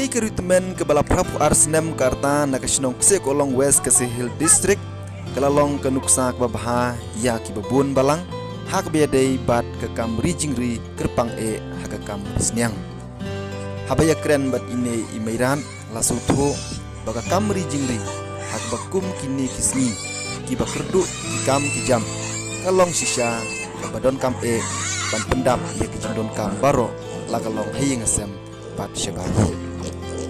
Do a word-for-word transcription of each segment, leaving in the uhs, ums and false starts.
Ka ri tymmen kaba la phra phew ar snem ka rta na ka shnong Kseh Kohlong West Khasi Hills District ka la long ka nuksa kaba bha ïa kiba bun balang ha kaba ïadei bad ka kam ri jingri kyrpang eh ha ka kam ri sniang. Haba ïakren bad ine i Meirad la sngewthuh ba ka kam ri jingri ha kaba kum kine ki sngi kiba kyrduh ki kam ki jam ka long shisha kaba donkam eh ban pyndap ïa ki jingdonkam baroh la ka long ha ïing ha sem bad shabar.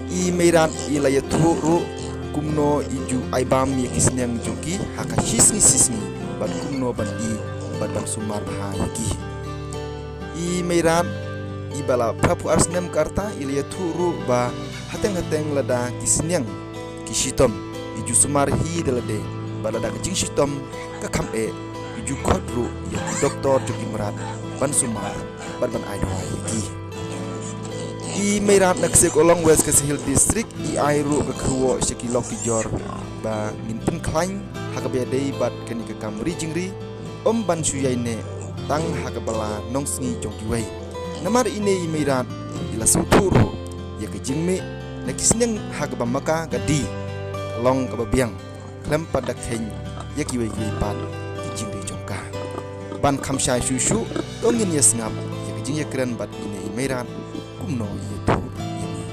I Meirad i la ïathuh ruh kumno i ju ai bam ïa ki sniang jong ki ha ka shisngi shisngi bad kumno ban i bad ban sumar bha ïa ki. I Meirad iba la phra phew ar snem ka rta i la ïathuh ruh ba hateng hateng lada ki sniang ki shitom i ju sumar hi da lade bad lada ka jingshitom ka kham eh i ju khot ruh ïa ki doktor jong ki mrad ban sumar bad ban ai dawai ïa ki. I Meirad na Kseh Kohlong West Khasi Hills District i ai ruh ka kyrwoh sha ki lok ki jor ba ngin pynkhlaiñ ha kaba ïadei bad kane ka kam ri jingri ym ban shu ïaineh tang ha kaba la nongsngi jong kiwei. Namar ine i Meirad i la sngewthuh ruh ïa ka jingmih na ki sniang ha kaba ma ka ka die ka long kaba biang khlem pat da kheiñ ïa kiwei kiwei pat ki jingri jong ka. Ban kham shai shuh shuh to ngin ïa sngap ïa ka jingïakren bad ine i Meirad kumno i ïathuh ïa ngi.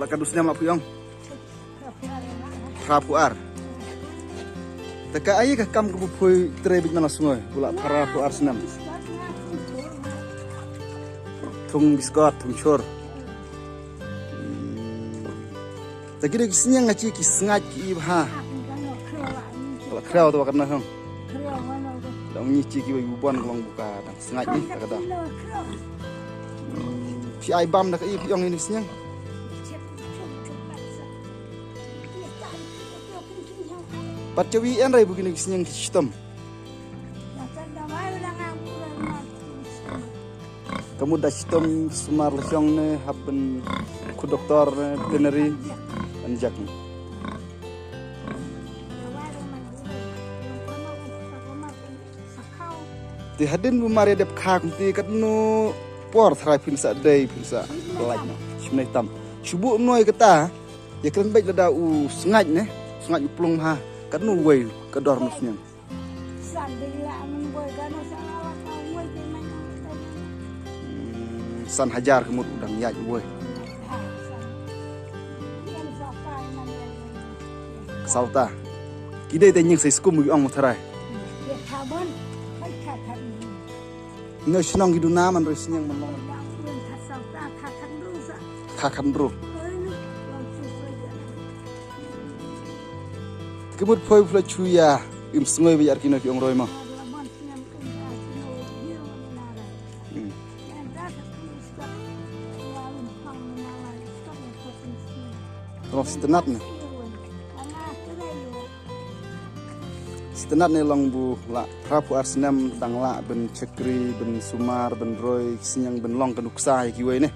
La ka du snem la phi ong? Phra phew ar. Te ka ai ka kam kaba phi trei beit man la sngewbha ba la phra phew ar snem. Thung biskot, thung shor. Hmm. Te ki dei ki sniang ha chi ki sngaid ki i bha. La khriaw te ba katno hong. Dang ngi chi ki wei u bon ka long buka dang sngaid ni ta ka dang. Hmm. Phi ai bam da ka i phi ong ini sniang. Pat chawi en rai bu kini ki sniang ki chitom. Ka mut da chitom sumar la shong ne hap ban khu doktor ne veterinary ban jak ne. Te hadien bu mar ïa dep kha kumte katno por tharai phin sa dei phin sa lait na. Shim nai tam. Shu buh noi kata. Ïa kren beit lada u sngaid ne. Sngaid u plung ha. Katno wei ka dor no sniang. Hmm, san hajar ka mut u dang ïaid uwei. Sawta. Ki dei te nying sai skum u ong u tharai. Ino shnong ki duna man roi sniang man long. Kha khan ru. Ki mut phoi phla chu ïa im sngoi ba ïar kino ki ong roi ma. Hmm. Long sitenat ne. Sitenat ne long bu la phra phew ar snem dang la ban chakri ban sumar ban roi sniang ban long ka nuksa ïa kiwei ne.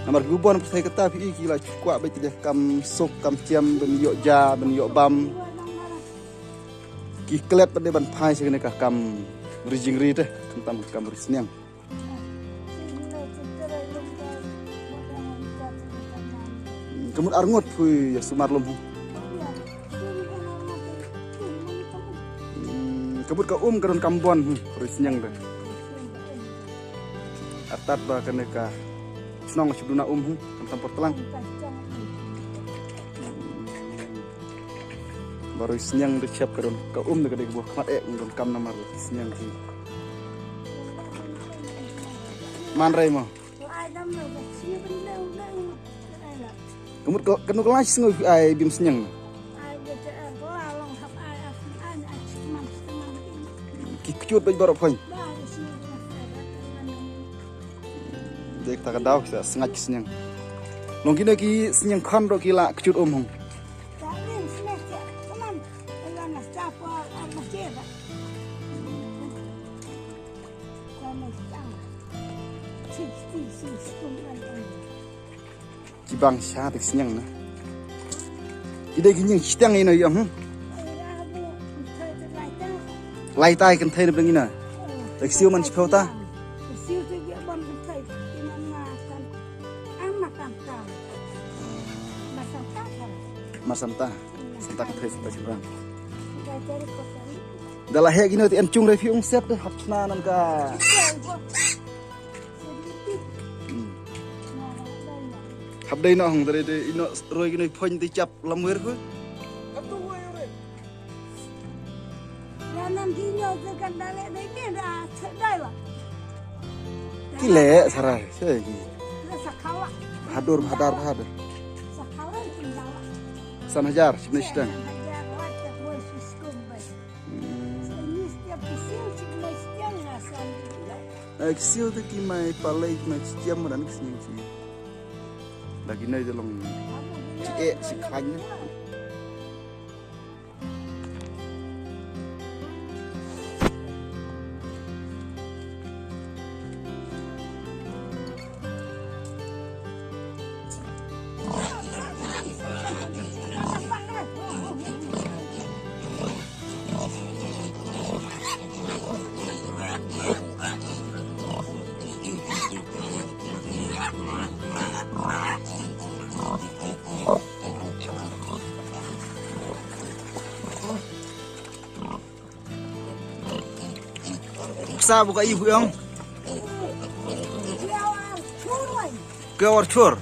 Namar ki bu bon pyrthei kata phi i ki la kwah beit ki dei kam suk kam chiam ban ïoh ja ban ïoh bam. Ki klet pat de ban phai sha kane ka kam ri jingri te khamtam kam ri sniang. Ka mut arngut phi ïa sumar lum hu. Hmm, ka mut ka um ka don kam bon hu, ri sniang de. Artat ba kane ka shnong shu duna um hu, kam tam por tlang. Ba roi sniang de chep ka don ka um de ka dei ka buh khmat eh don kam namar sniang ki. Man rei mo. Ka mut ka, ka nuk lai sngew ai bim sniang. Ki kjut bej barok phoin. Dek ta ka daw sa sngaid sniang. Long kine ki sniang khon ro ki la kjut um hong. Ki bang sha te sniang na. Ki dei ki nying sniang ino yong. Lai tai kan thai na bang ina. Te siu man chipeu ta. Siu te ge ban kan thai. Ina ma kan. Ang ma kan kan. Mar Santa. Santa ka thoi Santa Shinrang. Da la heh kino te en chung re phi ung set de hap chna nan ka. Hmm. Hap dei no hong dei dei ino roi kino phoin te chap lam wer ko. Ki leh sarai, sei ki. Bhadur, bhadar, bhadar. San hajar, shim ne shiteng. Hmm. Eh, ki siew te ki mai palei, ki mai chiam madan ki siew ki. Da ki nei te long ki eh, ki khan. Sa bu ka i bu yong. Ke or chur.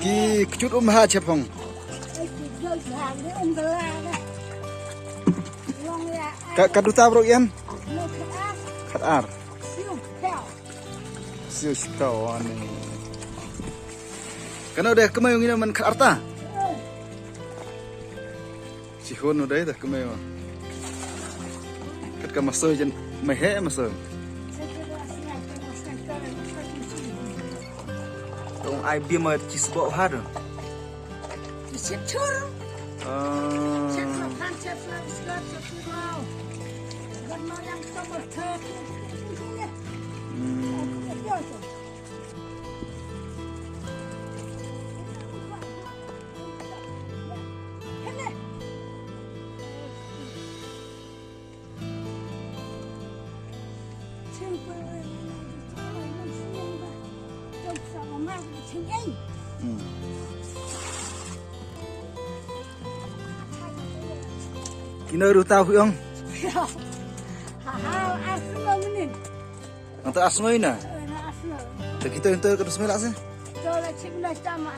Ki kchut um ha chepong. Ka, ka duta bro yan. Khat ar. Siu shikaw ani. Kano de kemai ong ina man khat arta. Sihon no de de kemai ong. Kat ka maso jen mai he maso. Tong ai bia ma chisbo ha do. Chur. Ah. Hmm. Hmm. Kino ruta huyong. Ha ha, asma menin. Nang ta asma ina. Na asma. Ta kita ento ka dusmela se. To la chim na tama.